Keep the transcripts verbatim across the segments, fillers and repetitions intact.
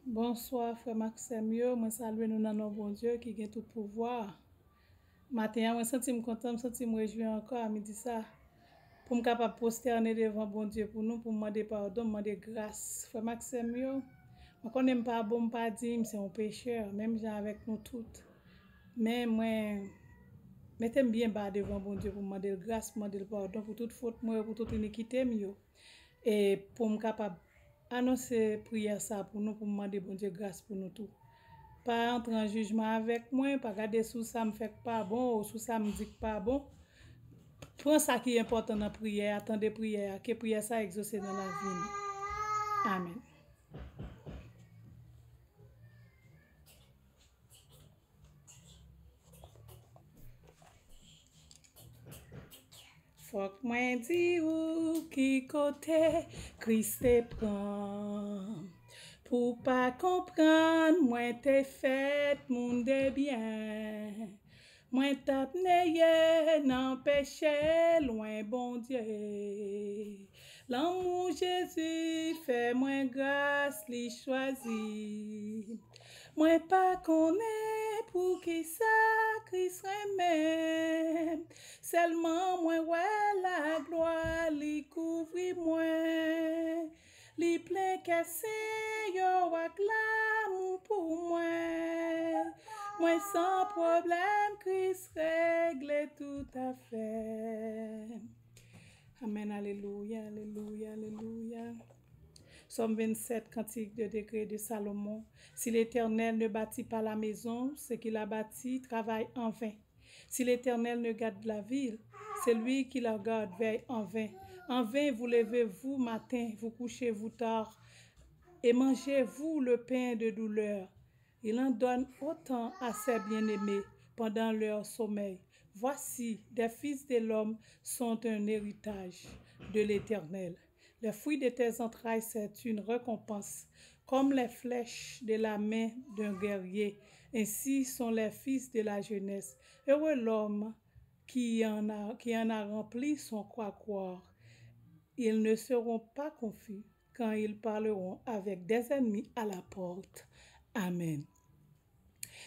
Bonswa, frè m ak sè m yo. Mwen salye nou nan non Bondye ki gen tout pouvwa. Maten an, mwen santi m kontan, m santi m rejwi ankò a midi sa. Pou m kapab pwostène devan Bondye pou nou, pou m mande padon, m mande gras. Frè m ak sè m yo, mwen konnen m pa bon, m pa diy, m se yon pechè, menm jan avèk nou tout. Men mwen mete m byen ba devan Bondye pou m mande l gras, pou m mande l padon pou tout fot mwen yo, pou tout inikite m yo. E pou m kapab anonse priyè sa pou nou, pou m mande Bondye gras pou nou tou. Pa antre an jijman avèk mwen, pa gade sou sa m fè k pa bon ou sou sa m di k pa bon. Pran sa ki enpòtan nan priyè a, tande priyè a, ke priyè sa egzose nan lavi nou. Amèn. Fòk mwen di ou ki kote Kris te pran. Pou pa konprann, mwen te fèt moun de byen. Mwen t ap neye nan peche lwen Bondye. Lanmou Jezi fè mwen gras li chwazi. Mwen pa konnen poukisa Kris renmen m. Sèlman mwen wè laglwa li kouvri mwen. Li plen kè sen yo ak lanmou pou mwen. Mwen san pwoblèm, Kris regle tout afè. Amèn, alelouya, alelouya, alelouya. Psaume vingt-sept, cantique de degré de Salomon. Si l'Éternel ne bâtit pas la maison, ceux qui la bâtissent travaillent en vain. Si l'Éternel ne garde la ville, celui qui la garde veille en vain. En vain, vous levez-vous matin, vous couchez-vous tard, et mangez-vous le pain de douleur. Il en donne autant à ses bien-aimés pendant leur sommeil. Voici, des fils de l'homme sont un héritage de l'Éternel. Les fruits de tes entrailles, c'est une récompense. Comme les flèches de la main d'un guerrier, ainsi sont les fils de la jeunesse. Heureux l'homme qui en a, qui en a rempli son quacoir. Ils ne seront pas confus quand ils parleront avec des ennemis à la porte. Amen.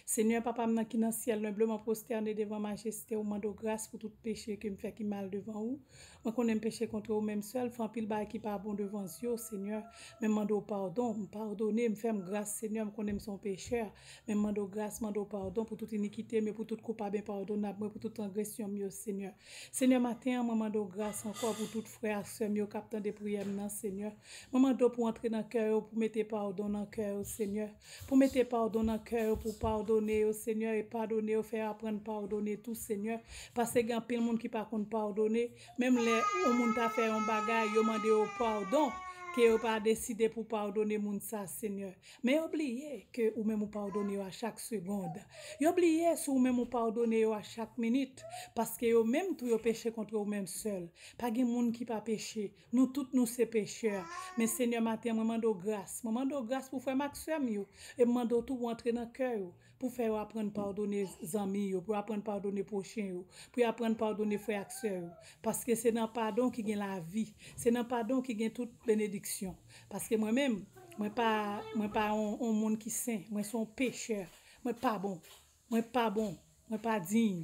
Senyè, Papa m nan ki nan syèl, enbleman pwostène devan majeste w, mande w gras pou tout peche ke m fè ki mal devan ou. Mwen konnen m peche kontre ou menm sèl, fè anpil bagay ki pa bon devan zye w, Senyè. Men m mande w padon, m padone, m fè m gras, Senyè, m konnen m se yon pechè. Men m mande w gras, mande w padon pou tout inikite m yo, pou tout koupab enpadonab mwen, pou tout transgresyon m yo, Senyè. Senyè, maten an, mwen mande w gras ankò pou tout frè ak sè m yo k ap tande priyè m nan, Senyè. Mwen mande w pou w antre nan kè yo, pou w mete padon nan kè yo, Senyè. Pou w mete padon nan kè yo, pou w padone yo, Senyè, e padone yo, fè yo aprann padone tou, Senyè. Paske gen anpil moun ki pa konn padone. Menm lè yon moun ta fè yon bagay, yo mande yo padon, ke yo pa deside pou padone moun sa, Senyè. Men yo bliye ke ou menm ou padone yo a chak segond. Yo bliye si ou menm ou padone yo a chak minit, paske yo menm tou yo peche kontre ou menm sèl. Pa gen moun ki pa peche. Nou tout nou se pechè. Men Senyè, maten an, mwen mande w gras. Mwen mande w gras pou frè m ak sè m yo. E m mande w tou pou w antre nan kè yo, pou fè yo aprann padone zanmi yo, pou yo aprann padone pwochen yo, pou yo aprann padone frè ak sè yo. Paske se nan padon ki gen lavi. Se nan padon ki gen tout benediksyon. Paske mwen menm, mwen pa, mwen pa yon, yon moun ki sen. Mwen se yon pechè. Mwen pa bon. Mwen pa bon. Mwen pa diy.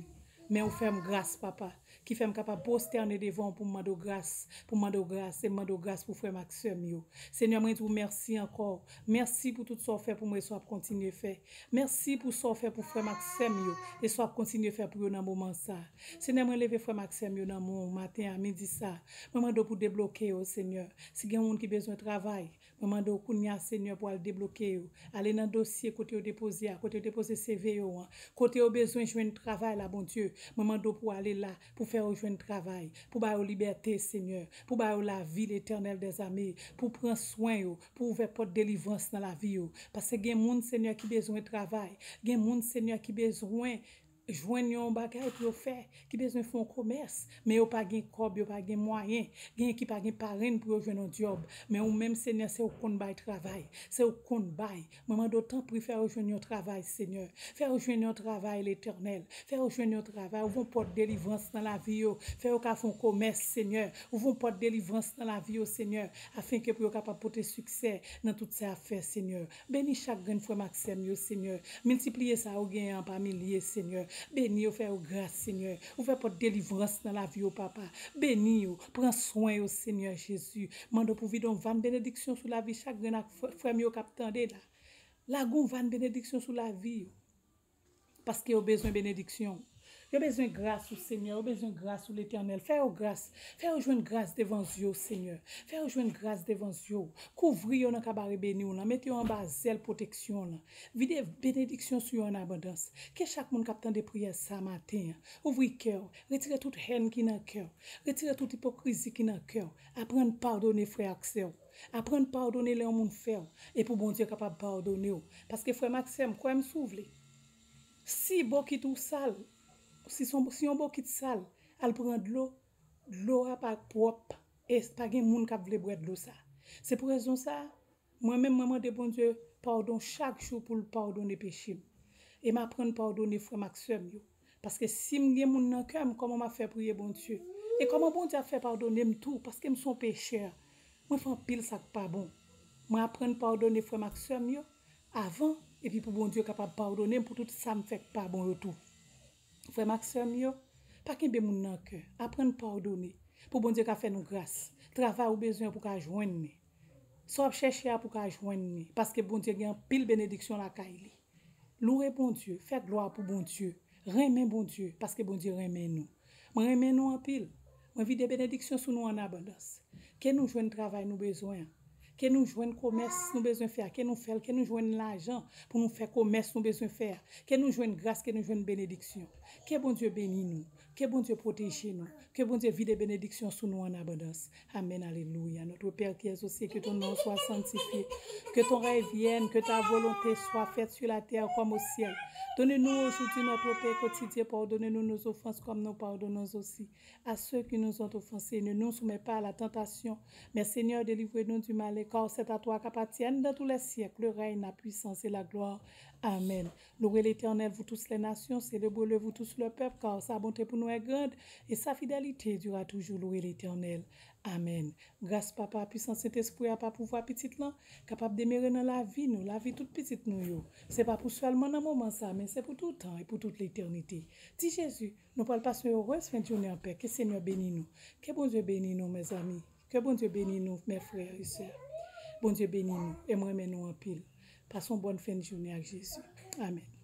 Men ou fè m gras, Papa, ki fè m kapab pwostène devan w pou m mande w gras, pou m mande w gras, e m mande w gras pou frè m ak sè m yo. Senyè, mwen di w mèsi ankò. Mèsi pou tout sa w fè pou mwen e sa w ap kontinye fè. Mèsi pou sa w fè pou frè m ak sè m yo, e sa w ap kontinye fè pou yo nan moman sa. Senyè, mwen leve frè m ak sè m yo nan men w maten a, midi sa. Mwen mande w pou debloke yo, Senyè. Si gen moun ki bezwen travay, mwen mande w kounye a, Senyè, pou al debloke yo. Ale nan dosye kote yo depoze a, kote yo depoze C V yo an, kote yo bezwen jwenn travay la, Bondye. Mwen mande w pou ale la, pou fè yo jwenn travay, pou ba yo libète, Senyè, pou ba yo lavi, Letènèl dèzame, pou pran swen yo, pou ouvè pòt delivrans nan lavi yo. Paske gen moun, Senyè, ki bezwen travay. Gen moun, Senyè, ki bezwen jwenn yon bagay pou yo fè, ki bezwen fè yon komès, men yo pa gen kòb, yo pa gen mwayen, genyen ki pa gen parenn pou yo jwenn yon djòb. Men ou menm, Senyè, se ou k konn bay travay, se ou k konn bay. Mwen mande w, tanpri, fè yo jwenn yon travay, Senyè. Fè yo jwenn yon travay, Letènèl. Fè yo jwenn yon travay. Ouvri yon pòt delivrans nan lavi yo. Fè yo ka fè yon komès, Senyè. Ouvri yon pòt delivrans nan lavi yo, Senyè, afenke pou yo kapab pote siksè nan tout sa y ap fè, Senyè. Beni chak grenn frè m ak sè m yo, Senyè. Miltipliye sa yo genyen an pa milye, Senyè. Beni yo, fè yo gras, Senyè. Ouvè pòt delivrans nan lavi yo, papa. Beni yo, pran swen yo, Senyè Jezi. Mande w pou vide yon vàn benediksyon sou lavi chak grenn ak frè, frè m yo k ap tande la. Lage yon vàn benediksyon sou lavi yo. Paske yo bezwen benediksyon w. Yo bezwen gras ou, Senyè. Yo bezwen gras ou, Letènèl. Fè yo gras. Fè yo jwenn gras devan zye w, Senyè. Fè yo jwenn gras devan zye w. Kouvri yo nan kabare beni w lan. Mete yo anba zèl pwoteksyon w lan. Vide benediksyon sou yo an abondans. Ke chak moun k ap tande priyè sa maten an ouvri kè w. Retire tout hèn ki nan kè w. Retire tout ipokrizi ki nan kè w. Aprann padone frè ak sè w. Aprann padone lè yon moun fè w. E pou Bondye kapab padone w. Paske frè m ak sè m, kwè m si w vle. Si bokit ou sal, si, son, si yon bokit sal, al pran dlo, dlo a pa pwòp, e pa gen moun k ap vle bwè dlo sa. Se pou rezon sa, mwen menm, mwen mande Bondye padon chak jou pou l padone peche m. E m aprann padone frè m ak sè m yo. Paske si m gen moun nan kè m, kòman m ap fè priye Bondye? E kòman Bondye ap fè padone m tou? Paske m se yon pechè. Mwen fè anpil sa k pa bon. Mwen aprann padone frè m ak sè m yo avan, epi pou Bondye kapab padone m pou tout sa m fè k pa bon yo tou. Frè m ak sè m yo, pa kenbe moun nan kè. Aprann padone. Pou Bondye ka fè nou gras. Travay ou bezwen pou ka jwenn li. Sa w ap chèche a pou ka jwenn li. Paske Bondye gen anpil benediksyon lakay li. Louwe Bondye. Fè glwa pou Bondye. Renmen Bondye. Paske Bondye renmen nou. Mwen renmen nou anpil. Mwen vide benediksyon sou nou an abondans. Ke nou jwenn travay nou bezwen an. Ke nou jwenn komès nou bezwen fè a. Ke nou fè l. Ke nou jwenn lajan pou nou fè komès nou bezwen fè a. Ke nou jwenn gras, ke nou jwenn benediksyon. Ke Bondye beni nou. Ke Bondye pwoteje nou. Ke Bondye vide benediksyon sou nou an abondans. Amen, alelouya. Notre Père qui es aux cieux, que ton nom soit sanctifié. Que ton règne vienne, que ta volonté soit faite sur la terre comme au ciel. Donne-nous aujourd'hui notre pain quotidien. Pardonne-nous nos offenses comme nous pardonnons aussi à ceux qui nous ont offensés. Ne nous soumets pas à la tentation, mais Seigneur, délivre-nous du mal, car c'est à toi qu'appartiennent dans tous les siècles le règne, la puissance et la gloire. Amen. Louez l'Éternel, vous tous les nations, célébrez-le, vous tous le peuple, car sa bonté pour nous est grande, et sa fidélité dure à toujours. Louez l'Éternel. Amen. Gras Papa, pwisans Sentespri a, pa pouvwa Pitit lan, kapab demere nan lavi nou, lavi tout pitit nou yo. Se pa pou sèlman nan moman sa, men se pou tout tan e pou tout letènite. Di Jezi, nou pral pase yon erez fen de jounen an pè. Ke Senyè beni nou. Ke Bondye beni nou, mezanmi. Ke Bondye beni nou, mes frères et sœurs. Bondye beni nou, e mwen renmen nou anpil. Pase yon bòn fen de jounen ak Jezi. Amen.